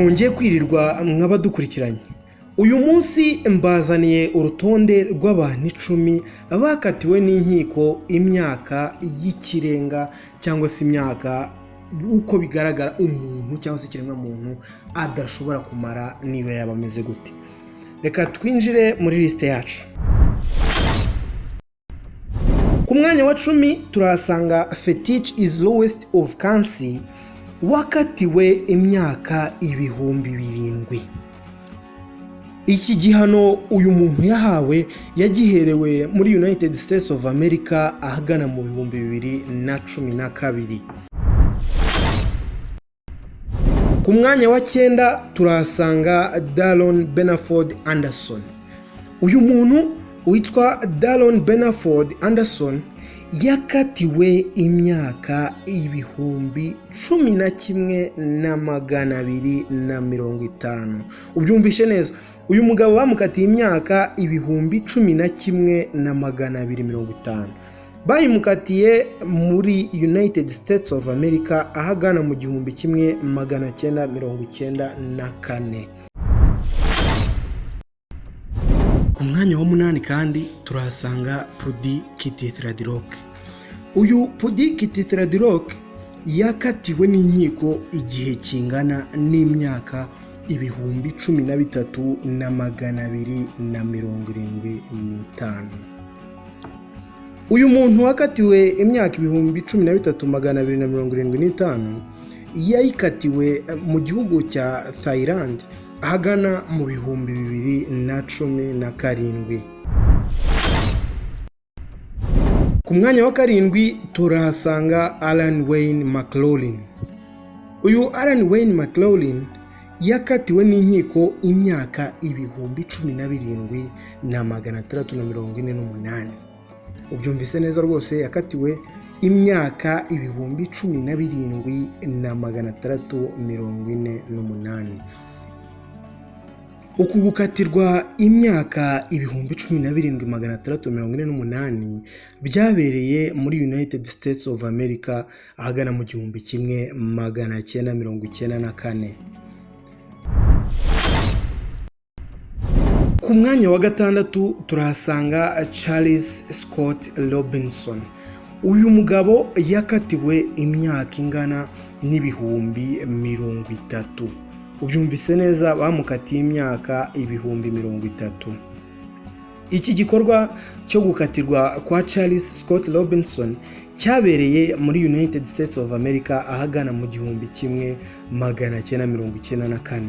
Mwongeye kwirirwa mwabadukurikiranye. Uyu munsi mbazaniye urutonde rw'abantu 10 bakatiwe n'inkiko imyaka y'ikirenga cyangwa se imyaka uko bigaragara umuntu cyangwa se ikiremwamuntu adashobora kumara niyo yaba ameze gute. Reka twinjire muri lisite yacu. Ku mwanya wa 10 turahasanga Fetich is lowest of Kansi, wakatiwe imyaka 7000. Iki gihano uyu muntu yahawe yagiherewe muri United States of America ahagana mu 2012. Ku mwanya wa 9 turahasanga Daron Benaford Anderson. Uyu muntu witwa Daron Benaford Anderson yakatiwe imyaka 11,250. Ubyumvishe neza, uyu mugabo bamukatiye imyaka 11,250. Bayimukatiye muri United States of America ahagana mu 1994. Ku mwanya wa 8 kandi turahasanga Pudi Kititiradirok. Uyu Pudi Kititiradirok yakatiwe n'inkiko igihe kingana n'imyaka 13,275. Uyu muntu wakatiwe imyaka 13,275 yayikatiwe mu gihugu cya Thailand ahagana mu 2017. Ku mwanya wa 7 turahasanga Alan Wayne McLaughlin. Uyu Alan Wayne McLaughlin yakatiwe n'inkiko imyaka 17,648. Ubyumvise neza rwose, yakatiwe imyaka 17,648. Uku gukatirwa imyaka 17,648 byabereye muri United States of America ahagana mu 1994. Ku mwanya wa 6 turahasanga Charles Scott Robinson. Uyu mugabo yakatiwe imyaka ingana n'30,000. Ubyumvise neza, bamukatiye imyaka 30,000. Iki gikorwa cyo gukatirwa kwa Charles Scott Robinson cyabereye muri United States of America ahagana mu 1994.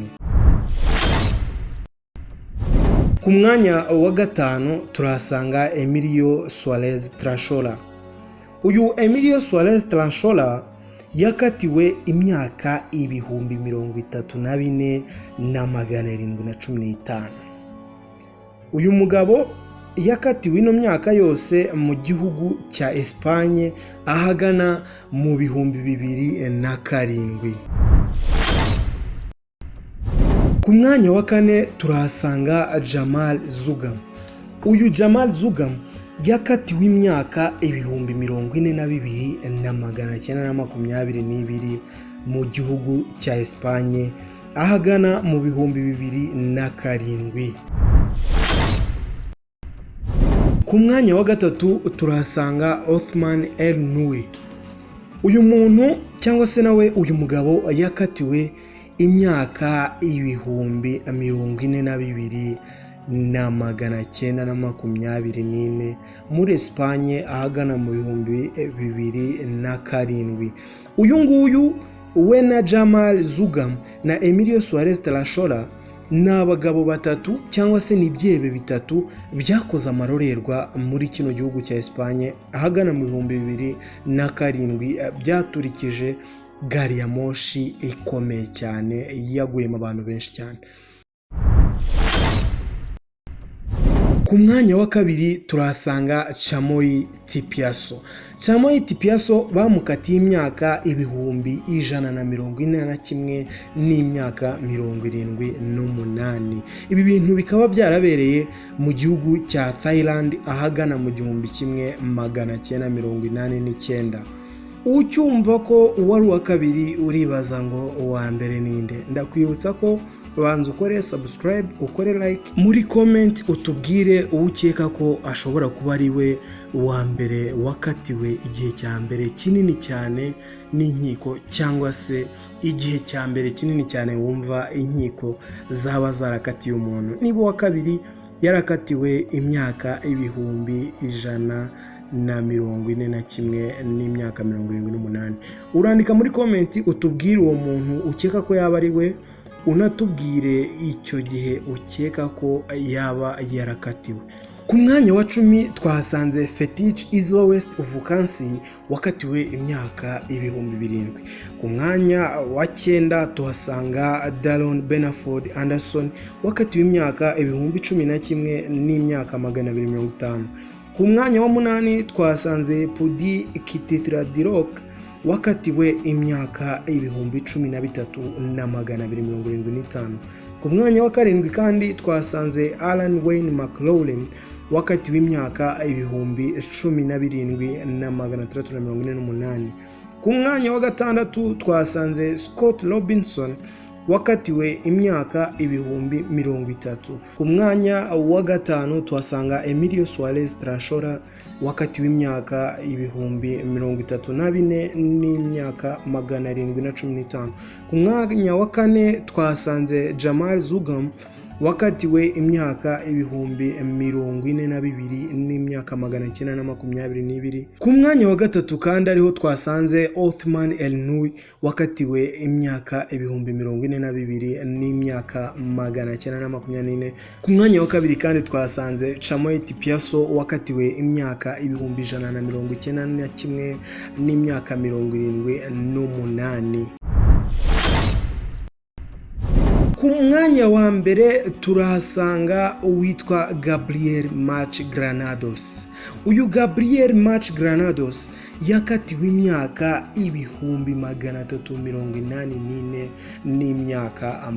Ku mwanya wa 5 turahasanga Emilio Suarez Trashola. Uyu Emilio Suarez Trashola yakatiwe imyaka 34,715. Uyu mugabo yakatiwe ino myaka yose mu gihugu cya Espagne ahagana mu 2007. Ku mwanya wa 4 turahasanga Jamal Zugam. Uyu Jamal Zugam yakatiwe imyaka 42,922 mu gihugu cya Espagne ahagana mu 2007. Ku mwanya wa 3 turahasanga Othman El Nui. Uyu muntu cyangwa se nawe uyu mugabo yakatiwe imyaka 42,924 muri Espagne ahagana mu 2007. Uyu nguyu we na Jamal Zugam na Emilio Suarez Trashola ni abagabo batatu cyangwa se ni ibyebe bitatu byakoze amarorerwa muri kino gihugu cya Espagne ahagana mu 2007, byaturikije gari ya moshi ikomeye cyane yaguyemo abantu benshi cyane. Ku mwanya wa 2 turahasanga Chamoy Tipiaso. Chamoy Tipiaso bamukatiye imyaka 141 n'imyaka 78. Ibi bintu bikaba byarabereye mu gihugu cya Thailand ahagana mu 1989. Ucyumva ko uwari uwa kabiri, uribaza ngo uwa mbere ninde? Ndakwibutsa ko banza ukore subscribe, ukore like, muri comment utubwire uwo ukeka ko ashobora kuba ari we wa mbere wakatiwe igihe cya mbere kinini cyane n'inkiko, cyangwa se igihe cya mbere kinini cyane wumva inkiko zaba zarakatiye umuntu. Niba uwa kabiri yarakatiwe imyaka 141,041 n'imyaka 78, urandika muri comment utubwire uwo muntu ukeka ko yaba ari we, unatubwire icyo gihe ukeka ko yaba yarakatiwe. Ku mwanya wa 10 twahasanze Fetich West Uvukansi wakatiwe imyaka 7000. Ku mwanya wa cyenda tuhasanga Daron Benaford Anderson wakatiwe imyaka 11,250 n'imyaka. Ku mwanya wa munani twahasanze Pudi Kititiradirok wakatiwe imyaka 13,275. Ku mwanya wa karindwi kandi twasanze Alan Wayne McLaughlin wakatiwe imyaka 17,648. Ku mwanya wa gatandatu twasanze Scott Robinson wakatiwe imyaka 30,000. Ku mwanya wa gatanu tuhasanga Emilio Suarez Trashora wakatiwe imyaka 34,715 n'imyaka. Ku mwanya wa kane twasanze Jamal Zugam wakatiwe imyaka 42,922 n'imyaka. Ku mwanya wa gatatu kandi ariho twasanze Othman El Nui wakatiwe imyaka 42,924 n'imyaka. Ku mwanya wa kabiri kandi twasanze Chamoit Piaso wakatiwe imyaka 191,078 n'imyaka. Ku mwanya wa mbere turahasanga uwitwa Gabriel March Granados. Uyu Gabriel March Granados yakatiwe imyaka 384,912 n'imyaka.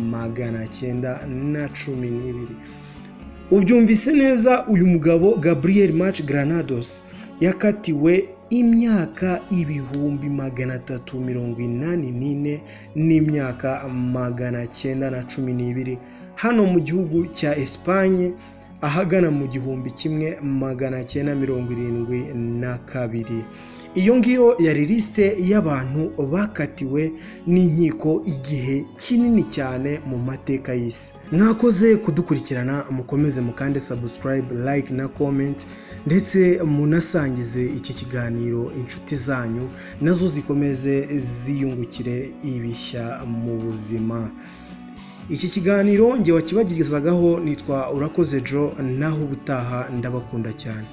Ubyumvise neza, uyu mugabo Gabriel March Granados yakatiwe imyaka 384,000 n'imyaka 912 hano mu gihugu cya Esipanye ahagana mu 1972. Iyo ngiyo yari lisite y'abantu bakatiwe n'inkiko igihe kinini cyane mu mateka y'isi. Mwakoze kudukurikirana, mukomeze mukande subscribe, like na comment, ndetse munasangize iki kiganiro inshuti zanyu, nazo zikomeze ziyungukire ibishya mu buzima. Iki kiganiro nge wakibagezagaho nitwa Urakoze Joe, naho ubutaha, ndabakunda cyane.